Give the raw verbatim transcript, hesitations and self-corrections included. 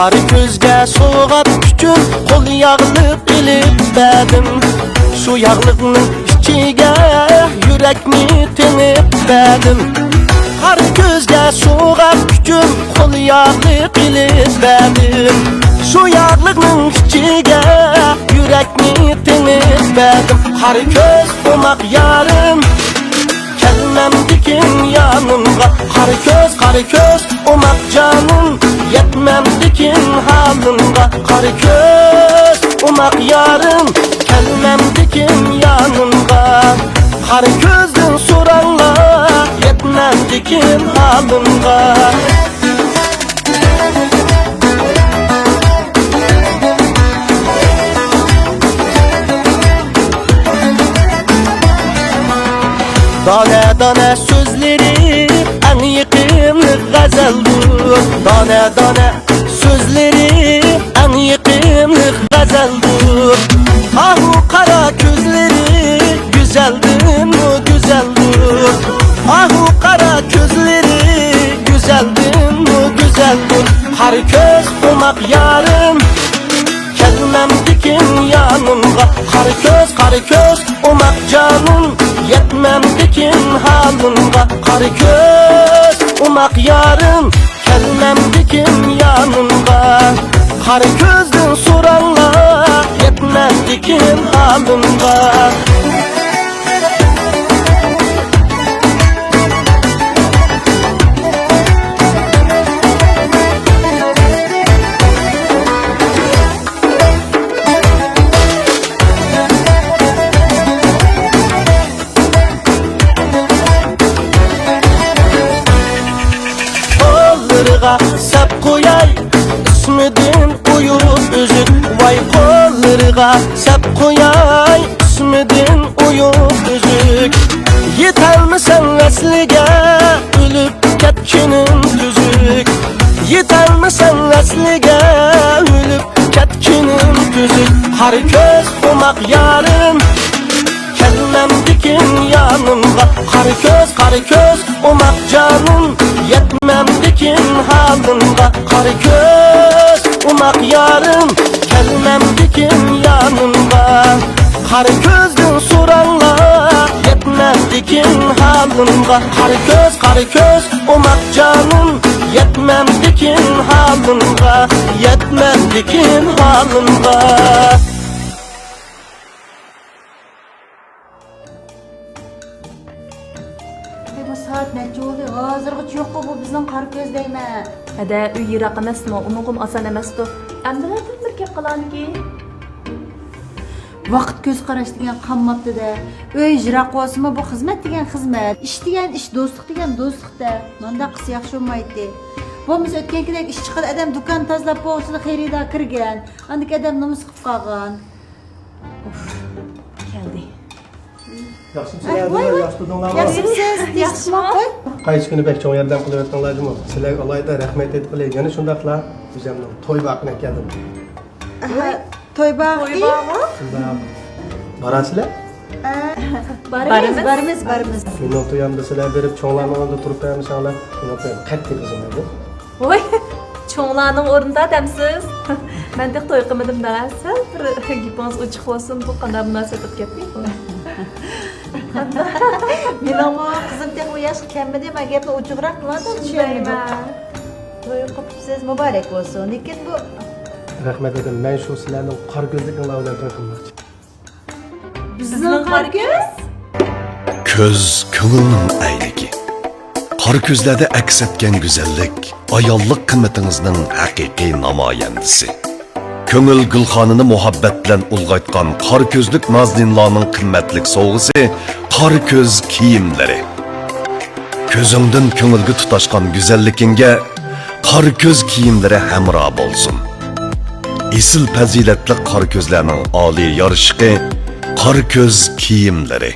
قارا كۆزگە سوۋغات ئۈچۈن قول ياغلىق ئېلىپ بەردىم. شۇ ياغلىقنىڭ ئىچىگە يۈرەكنى تېڭىپ بەردىم. قارا كۆزگە سوۋغات ئۈچۈن قول ياغلىق ئېلىپ بەردىم. شۇ ياغلىقنىڭ ئىچىگە يۈرەكنى تېڭىپ بەردىم. قارا كۆز ئوماق يارىم، كەلمەمدىكىن يانىمغا. قارا كۆز، قارا كۆز، ئوماق جانىم، يەتمەمدىكىن ھالىمغا. قارا كۆز، ئوماق يارىم، كەلمەمدىكىن يانىمغا. قارا كۆزدىن سوراڭلار، يەتمەمدىكىن ھالىمغا. دانە-دانە سۆزلىرى ئەڭ يېقىملىق غەزەلدۇر. دانە-دانە سۆزلىرى ئەڭ يېقىملىق غەزەلدۇر. ئاھۇ قارا كۆزلىرى گۈزەلدىنمۇ گۈزەلدۇر. ئاھۇ قارا كۆزلىرى گۈزەلدىنمۇ گۈزەلدۇر. قارا كۆز ئوماق يارىم، كەلمەمدىكىن يانىمغا. قارا كۆز، قارا كۆز، ئوماق جانىم، يەتمەمدىكىن ھالىمغا. قارا كۆز، ئوماق يارىم، كەلمەمدىكىن يانىمغا. قارا كۆزدىن سوراڭلار، يەتمەمدىكىن ھالىمغا. قوللىرىغا سەپ قوياي ئىسمىدىن ئويۇپ ئۈزۈك. ۋاي قوللىرىغا سەپ قوياي ئىسمىدىن ئويۇپ ئۈزۈك. يېتەلمىسەڭ ۋەسلىگە ئۆلۈپ كەتكىنىم تۈزۈك. يېتەلمىسەڭ ۋەسلىگە ئۆلۈپ كەتكىنىم تۈزۈك. قارا كۆز ئوماق يارىم، كەلمەمدىكىن يانىمغا. قارا كۆز، قارا كۆز، ئوماق جانىم، يەتمەمدىكىن ھالىمغا. قارا كۆز، ئوماق يارىم، كەلمەمدىكىن يانىمغا. قارا كۆزدىن سوراڭلار، يەتمەمدىكىن ھالىمغا. قارا كۆز، قارا كۆز، ئوماق جانىم، يەتمەمدىكىن ھالىمغا، يەتمەمدىكىن ھالىمغا. ئەي، بۇ سائەت نەچچە بولدى؟ ھازىرغىچە يوققۇ بۇ بىزنىڭ قارا كۆز دەيمەن. ھەدە، ئۆي يىراق ئەمەسمۇ، ئۇنىڭغىمۇ ئاسان ئەمەستۇ. ئەمدىلا تېلېفون كەپ قالارمىكىن؟ ۋاقىت كۆز قاراش دېگەن قالماپتۇ-دە. ئۆي يىراق بولسىمۇ، بۇ خىزمەت دېگەن خىزمەت. ئىش دېگەن ئىش، دوستلۇق دېگەن دوستلۇق-دە. مانداق قىلسا ياخشى بولمايتتى. بولمىسا ئۆتكەنكىدەك ئىش چىققان ئادەم دۇكان تازىلاپ بولغۇچىلا خېرىدار كىرگەن. ئاندىكى ئادەم نومۇس قىلىپ قالغان. ئۇف، كەلدى. ياخشىمۇسىلەر، ۋاي، ۋاي. ياخشى تۇردۇڭلارمۇ؟ ياخشىمۇسىز؟ ياخشىمۇ؟ قايسى كۈنى بەك چوڭ ياردەم قىلىۋەتتىڭلار جۇمۇ. سىلەرگە ئالاھىدە رەھمەت ئېيتقىلى. يەنە شۇنداقلا ئۆزۈمنىڭ توي باغىقىنى ئەكەلدىم. ئەھە، توي باغى؟ شۇنداق. باراسىلەر؟ ئە، بارىمىز، بارىمىز، بارىمىز. مېنىڭ تويۇمدا سىلەر بېرىپ چوڭلارنىڭ ئالدىدا تۇرۇپ بەرمىسەڭلار، مېنىڭ تويۇم قەتئىي بۇزۇلمايدۇ. ۋوي، چوڭلارنىڭ ئورنىدا دەمسىز؟ مەن تېخى توي قىلمىدىم-دە. سەل بىر گېپىڭىز ئوچۇق بولسۇن، بۇ قانداق مۇناسىۋەت بولۇپ كەتتى؟ مېنىڭمۇ قىزىم تېخى ئۇ ياشقا كەلمىدى، مەن گەپنى ئوچۇقراق قىلىۋاتىمەن، چۈشەنمىدىم. توي قىپسىز، مۇبارەك بولسۇن. لېكىن بۇ رەھمەت ئەدىم، مەن شۇ سىلەرنىڭ قارا كۆزلۈكۈڭلار بىلەن توي قىلماقچى. بىزنىڭ قارا كۆز؟ كۆز كۆڭۈلنىڭ ئەينىكى. قارا كۆزلەردە ئەكس ئەتكەن گۈزەللىك، ئاياللىق قىممىتىڭىزنىڭ ھەقىقىي نامايەندىسى. كۆڭۈل گۈلخانىنى مۇھەببەت بىلەن ئۇلغايتقان قارا كۆزلۈك نازنىنلارنىڭ قىممەتلىك سوۋغىسى، قارا كۆز كىيىملىرى. كۆزۈڭدىن كۆڭۈلگە تۇتاشقان گۈزەللىكىڭگە قارا كۆز كىيىملىرى ھەمراھ بولسۇن. ئېسىل پەزىلەتلىك قارا كۆزلەرنىڭ ئالىي يارىشىقى، قارا كۆز كىيىملىرى.